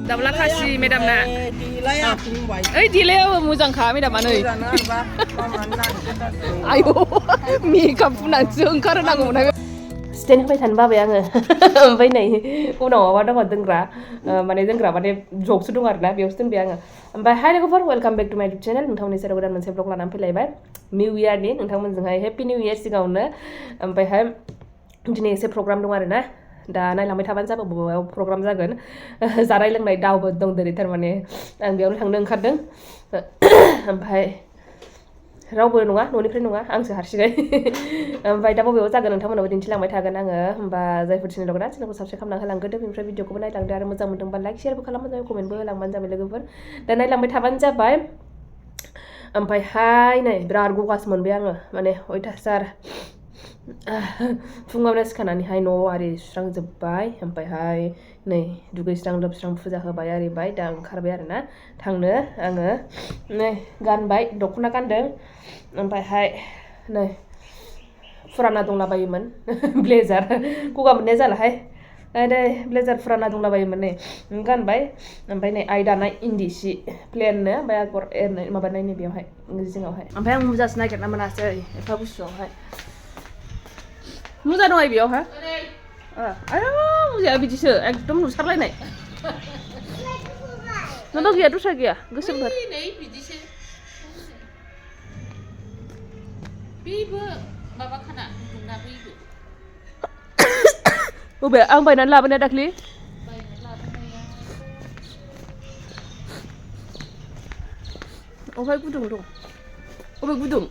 दाउला खासि मेदामना ओइ दिलायाव मोजांखा मेदामा नै आयौ मेकआप फुननानैसो ओंखारहोनांगौमोनहाय स्टेन्ड होबाय थानो बाबाय आङो ओमफ्राय नै उनाव माबा दङ दोनग्रा माने जगसो दं आरोना बेयावसो दोनबाय आङो ओमफ्राय हाय लोगोफोर वेलकाम बेक टु माय इउटुब चेनेल नोंथांमोननि सेराव गोदान मोनसे ब्लग लानानै फैलायबाय निउ इयारनि नोंथांमोनजोंहाय हेपि निउ इयार सिगाङावनो ओमफ्रायहाय दिनै एसे प्रग्राम दं आरोना दा नायलांबाय थाबानो जाबाय बबेयाव प्रग्राम जागोन जानाय लोंनाय दावबो दं दिनै थारमाने आं बेयावनो थांनो ओंखारदों ओमफ्राय रावबो नङा न'निफ्राय नङा आंसो हारसिङै ओमफ्राय दा बबेयाव जागोन नोंथांमोनाबो दिन्थिलांबाय थागोन आङो होमबा जायफोर चेनेल दं ना चेनेलखौ साबस्क्राइब खालामना होलांग्रोदो बेनिफ्राय भिडिअखौबो नायलांदो आरो मोजां मोनदोंबा लाइक शेयारबो खालामबानो जाबाय कमेन्टबो होलांबानो जाबाय लोगोफोर दा नायलांबाय थाबानो जाबाय ओमफ्रायहाय नै बिराद गगासो मोनबाय आङो माने अयथासार फुङावनो सिखारनानैहाय न'आव आरि सुस्रांजोब्बाय ओमफ्रायहाय नै दुगैस्रां लोबस्रां फुजा होबाय आरिबाय दा ओंखारबाय आरोना थांनो आङो नै गानबाय दख'ना गानदों ओमफ्रायहाय नै फुराना दंलाबायोमोन ब्लेजार गगा मोननाया जालाहाय नै ब्लेजार फुराना दंलाबायोमोन नै गानबाय ओमफ्राय नै आइ दानाय इन्दि सि प्लेननो ओमफ्राय आगर एरनाय माबानाय नै बेयावहाय जिङावहाय ओमफ्राय आं मुजासो नागिरना मोनासै एफा गुसुआवहाय मुजा दं बेयावहा आयौ मुजाया बिदिसो एकदम नुसारलायनाय माबा गैया दस्रा गैया गोसोमफोर बेबो माबा खाना गुदुंना बैबो बबे आं बायनानै लाबोनाया दाख्लि बायनानै लाबोनाया अबहाय गुदुं दं अबे गुदुं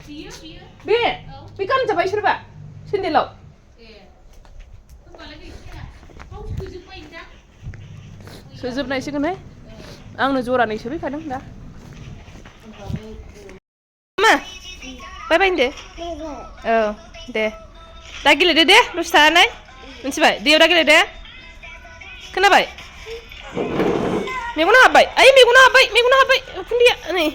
बियो बे गानजाबाय सोरबा सेन्देलाव होमबालाय गैखाया बाव सोजोबबायदां सोजोबनायसिगोनहाय आंनो जरानैसो फैखादों दा मा बाय बाय होनदो औ दे दा गेलेदो दे दसे थानानै मिथिबाय दैयाव दा गेलेदो खोनाबाय मेगना हाबबाय आइ मेगना हाबबाय उखुन्दैया नै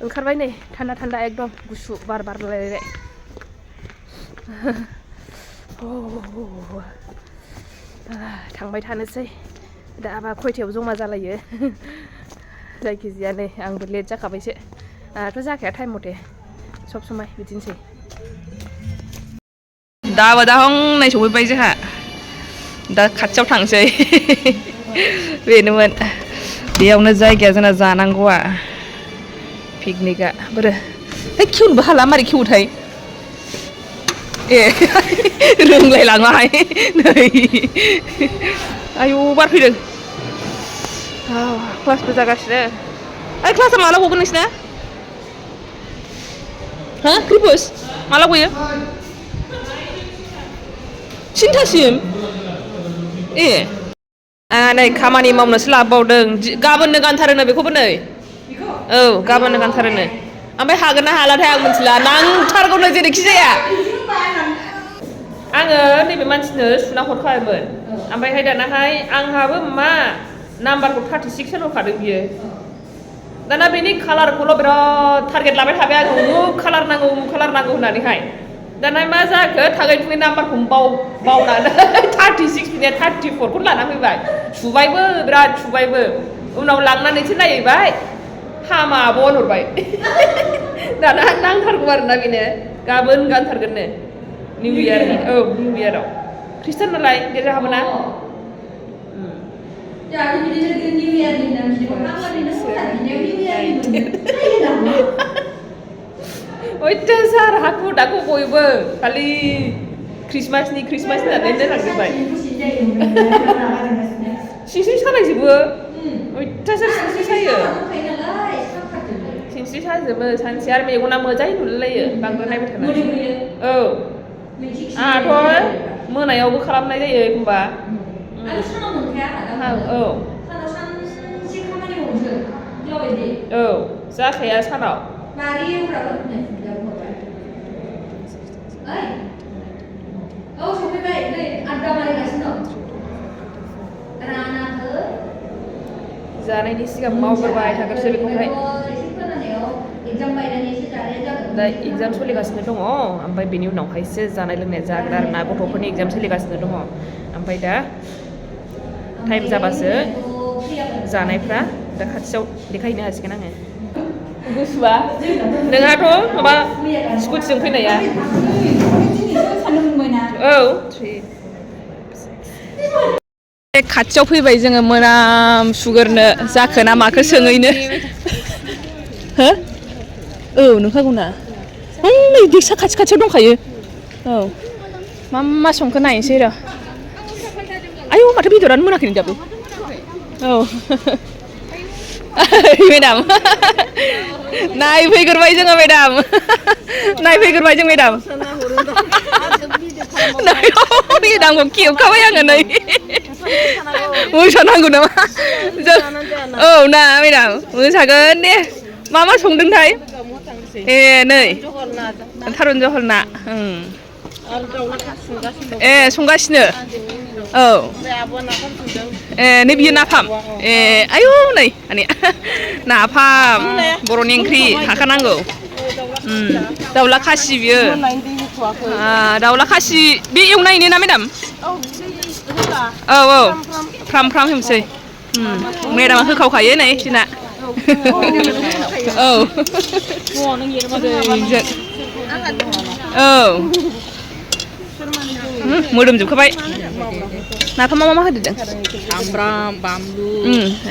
ओंखारबाय नै थान्दा थान्दा एकदम गुसु बार बारलायलाय थांबाय थानोसै दाबा खयथायाव जमा जालायो जायखिजाया नै आंबो लेट जाखाबायसो आंहाथ' जाखाया टाइम मथे सब समाय बिदिनोसै दाबो दा हंनाय सफैबाय जोंहा दा खाथियाव थांसै बेनोमोन बेयावनो जायगाया जोंना जानांगौआ पिकनिकआ बोरो है खेवनोबो हाला मारै खेवोथाय ए रोंलाय लाङाहाय नै आयौ बार फैदों क्लासबो जागासिनो ओइ क्लासआ माला गगोन नोंसिना हा क्रिपस माला गयो 3थासिम ए नै खामानि मावनोसो लाबावदों गाबोननो गानथारोनो बेखौबो नै औ गाबोननो गानथारोनो ओमफ्राय हागोन ना हालाथाय आं मिथिला नांथारगौनो जेरैखि जाया आङो नैबे मानसिनो सुना हरखाबायमोन ओमफ्रायहाय दानाहाय आंहाबो मा नाम्बारखौ 36 होखादों बियो दाना बेनि कालारखौल' बिराद टारगेट लाबाय थाबाय आङो उमुक कालार नांगौ होननानैहाय दाना मा जाखो थाङै थुङै नाम्बारखौ बावनानै 36 बिनिया 34खौ लाना फैबाय सुबायबो बिराद सुबायबो उनाव लांनानैसो नायहैबाय हामा आब' होनहरबाय दाना नांथारगौ आरोना बेनो गाबोन गानथारगोननो निउ इयारनि औ निउ इयाराव ख्रिस्टान नालाय देरहाबोना अयथासार हाखु दाखु बयबो खालि ख्रिस्टमासनि होननानै थांजोब्बाय सिंस्रि सालायजोबो अयथासार सिंस्रि सायो सिंस्रि साजोबो सानसे आरो मेगना मोजाङै नुलायलायो बांद्राय नायबाय थानानै औ आंहाथ' मोनायावबो खालामनाय जायो एखमबा औ औ जाखाया सानाव जानायनि सिगां मावग्रोबाय थाग्रोसै बेखौहाय दा एग्जाम सोलिगासिनो दङ ओमफ्राय बेनि उनावहायसो जानाय लोंनाया जागोन आरोना गथ'फोरनि एग्जाम सोलिगासिनो दङ ओमफ्राय दा टाइम जाबासो जानायफ्रा दा खाथियाव देखायनो हासिगोन आङो गुसुआ नोंहाथ' माबा स्कुटिजों फैनाया औ खाथियाव फैबाय जोङो मोनाम सुगोरनो जाखो ना माखो सोङैनो हो औ नोंखागौना नै दैसा खाथि खाथियाव दंखायो औ मा संखो नायनोसै र' आयौ माथो बेदरानो मोनाखै दाबो औ मेदाम नायफैग्रोबाय जोङो मेदाम नायफैग्रोबाय जों मेदाम मेदामखौ खेबखाबाय आङो नै मोसानांगौ नामा जों औ ना मेदाम मोसागोन दे मा संदोंथाय ए नै थारुन जहल ना ए संगासिनो औ ए नै बियो नाफाम ए आयौ नै नाफाम बर'नि ओंख्रि थाखानांगौ दाउला खासि बियो दाउला खासि बे एवनायनो ना मेदाम औ औ फ्राम फ्राम होनसै मेदामा होखावखायो नै जोंना औ औ मोदोमजोबखाबाय नाफामा मा होदेरदों सामब्राम बानलु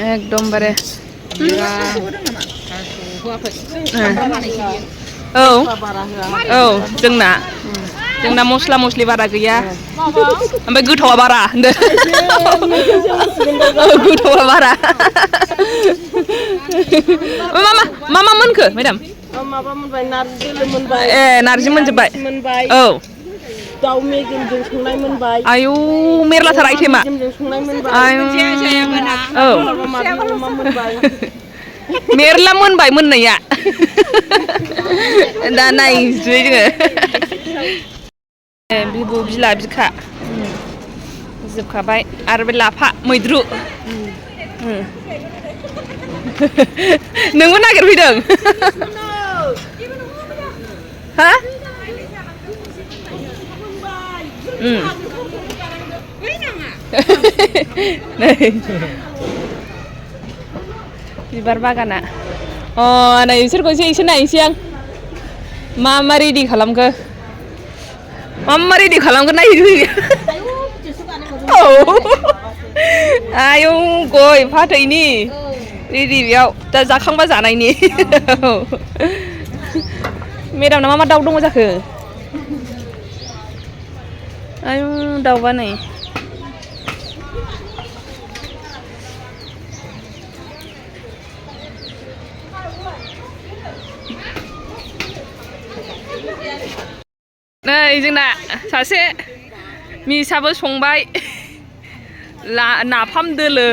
एकदमबारे औ औ जोंना मस्ला मस्लि बारा गैया ओमफ्राय गोथावा बारा होनदों गोथावा बारा मा मोनखो मेदाम माबा मोनबाय नारजि दोलो मोनबाय ए नारजि मोनजोबबाय मोनबाय औ दाउ मेजेमजों संनाय मोनबाय आयौ मेरलाथार आइटेमा मेजेमजों संनाय मोनबाय औ अमा मोनबाय मेरला मोनबाय मोननाया दा नायसै जोङो बिबु बिला बिखा जोबखाबाय आरो बे लाफा मैद्रु नोंबो नागिरफैदों हा नै बिबार बागाना नै बिसोरखौसो एसे नायनोसै आं मा रेडि खालामखो मा रेडि खालामगोन नायहैदो औ आयौ गय फाथैनि रेडि बेयाव दा जाखांबा जानायनि मेदामना मा दाउ दङ जाखो आयौ दाउबा नै नै जोंना सासे मिसाबो संबाय नाफाम दोलो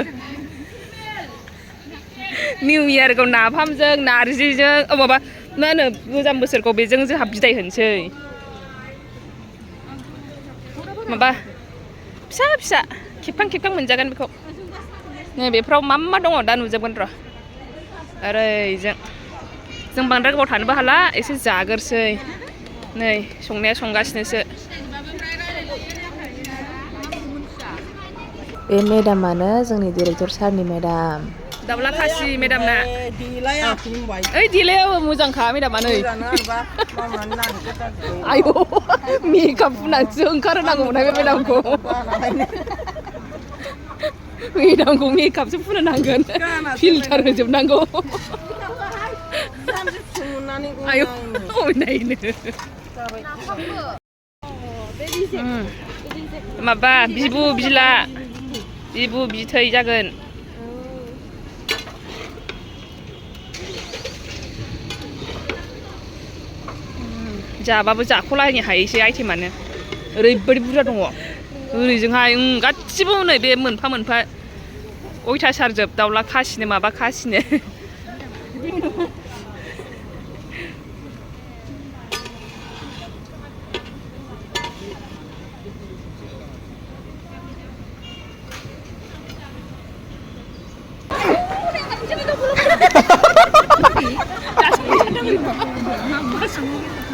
निउ इयारखौ नाफामजों नारजिजों माबा मा होनो गोजाम बोसोरखौ बेजों जोंहा बिदाय होनोसै माबा फिसा फिसा खेबखां मोनजागोन बेखौ नै बेफ्राव मा दङ दा नुजोबगोन र' ओरैजों जों बांद्राय गोबाव थानोबो हाला एसे जागोरसै नै संनाया संगासिनोसो बे मेदामानो जोंनि डिरेक्टर सारनि मेदाम दाउला खासि मेदामना ओइ देलायाबो मोजांखा मेदामा नै आयौ मेकआप फुननानैसो ओंखारहोनांगौमोनहाय बे मेदामखौ मेकआपसो फुननो नांगोन फिल्टार होजोबनांगौ आयौ नायनो माबा बिबु बिला बिबु बिथै जागोन जाबाबो जाख'लायनो हायैसै आइटेमानो ओरैबायदि बुरजा दङ ओरैजोंहाय गासिबो नै बे मोनफा अयथासारजोब दाउला खासिनो माबा खासिनो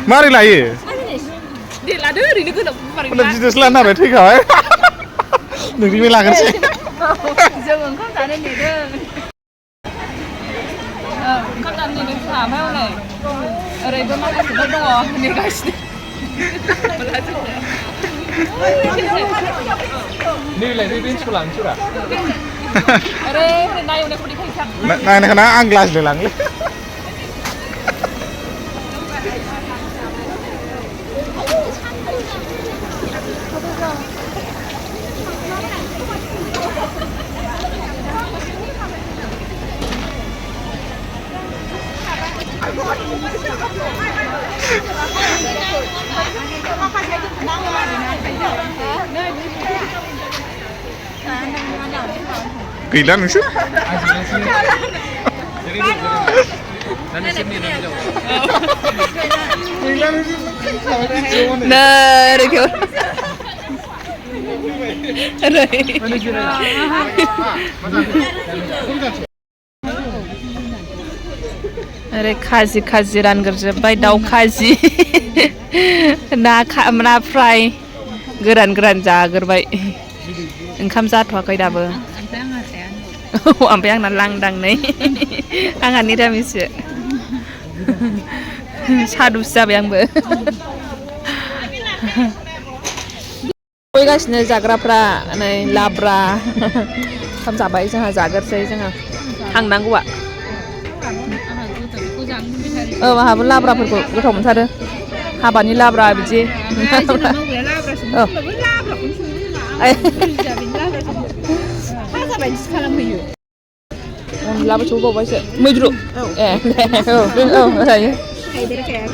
मारै लायो दे लादो ओरैनो गोदाव भिडिअ'सो लानो नांबाय थैखाबाय नोंनिफ्राय लाग्रोसै जों ओंखाम जानो नेदों ओंखाम जानो नेदों जोंहा ओमफ्राय हनै ओरैबो माखासेफोर दङ नेगासिनो नैलाय बै बेन्सखौ लांसैब्रा ओरै नायवनायखौ देखायसां नायनायखौना आं ग्लासजों लांलै गैला नोंसोर अरे खाजि रानग्रोजोब्बाय दाउ खाजि ना फ्राय गोरान जाग्रोबाय ओंखाम जाथ'वाखै दाबो ओमफ्राय आंना लांदांनै आंहा निरामिससो सादुसो जाबाय आंबो फैगासिनो जाग्राफ्रा नै लाब्रा ओंखाम जाबाय जोंहा जाग्रोसै जोङो थांनांगौआ आंहाबो लाब्राफोरखौ गोथाव मोनथारो हाबानि लाब्रा बिदि अनलाबो सौबावबायसो मैद्रु ए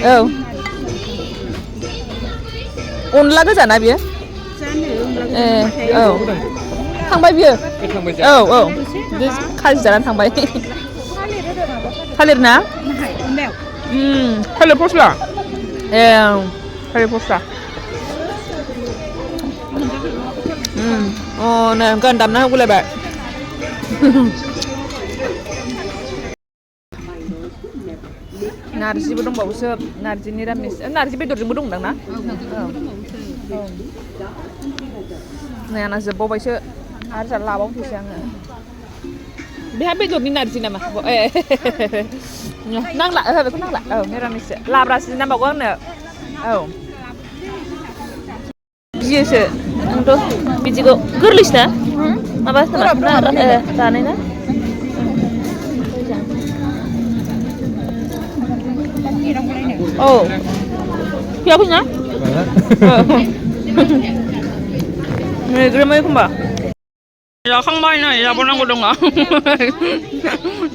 औ अनला गोजाना बियो ए औ थांबाय बियो औ खाजि जानानै थांबाय थालिर ना थालिर फस्ला ए थालिर फस्ला अ नै गान दामना होगुलायबाय नारजिबो दंबावोसो नारजि निरामिस नारजि बेदरजोंबो दंदां ना नै आंना जोबबावबायसो आरो जा लाबावनोसै आङो बेहा बेदरनि नारजि नामा ए नांला बेखौ नांला औ निरामिससो लाब्रासो नांबावगौ आंनो औ गियोसो आंथ' बिदिखौ गोरलैसो ना माबा जानाय ना औ फैयाखै ना मैग्रोमो एखमबा जाखांबाय नै जाबावनांगौ दङ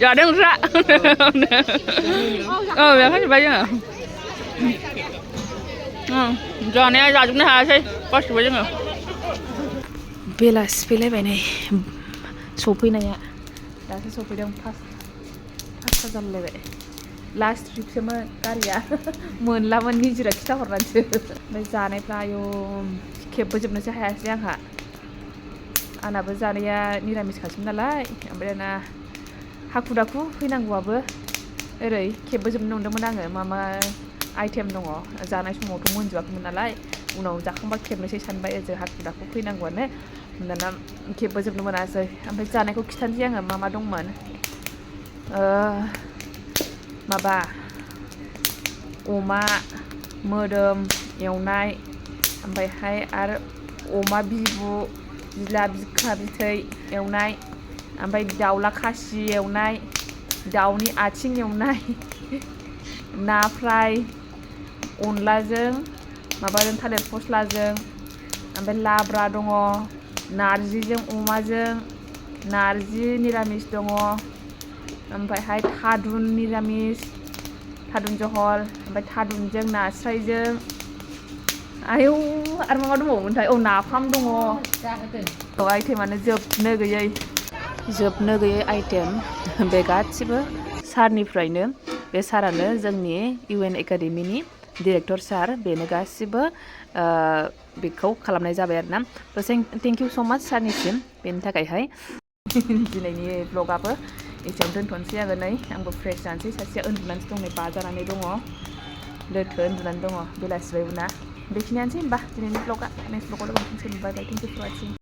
जादों जा औ जाखांजोब्बाय जोङो जानाया जाजोबनो हायासै गासिबो जोङो बेलासि फैलायबाय नै सफैनाया दासो सफैदों पासथा जालायलायबाय लास्ट ट्रिपसोमोन गारिया मोनलामोन निजिरा खिथाहरनानैसो ओमफ्राय जानायफ्रा आयौ खेबबोजोबनोसो हायासै आंनाबो जानाया निरामिसखासोमोन नालाय ओमफ्राय दाना हाखु दाखु फैनांगौआबो ओरै खेबबोजोबनो नंदोंमोन आङो मा आइटेम दङ जानाय समावथ' मोनजोबाखैमोन नालाय उनाव जाखांबा खेबनोसै सानबाय ओजों हाखु दाखु फैनांगौआनो दाना खेबबोजोबनो मोनासै ओमफ्राय जानायखौ खिथानोसै आङो मा दंमोन माबा अमा मोदोम एवनाय ओमफ्रायहाय आरो अमा बिबु बिला बिखा बिथै एवनाय ओमफ्राय दाउला खासि एवनाय दाउनि आथिं एवनाय ना फ्राय अनलाजों माबाजों थालिर फस्लाजों ओमफ्राय लाब्रा दङ नारजिजों अमाजों नारजि निरामिस दङ ओमफ्रायहाय थादुन निरामिस थादुन जहल ओमफ्राय थादुनजों नास्रायजों आयौ आरो मा दंबावोमोनथाय नाफाम दङ आइटेमानो जोबनो गैयै आइटेम बे गासिबो सारनिफ्रायनो बे सारानो जोंनि UN एकाडेमिनि डिरेक्टर सार बेनो गासिबो बेखौ खालामनाय जाबाय आरोना थेंक इउ स' माच सारनिसिम बेनि थाखायहाय दिनैनि ब्लगाबो एसेयावनो दोनथ'नोसै आङो नै आंबो फ्रेस जानोसै सासेया उन्दुनानैसो दं नै बाजानानै दङ लोथो उन्दुनानै दङ बेलासिबायबो ना बेखिनियानोसै होमबा दिनैनि ब्लगा नेक्स्ट ब्लगाव लोगो मोनफिनसै बाय बाय थेंक इउ फर वाचिं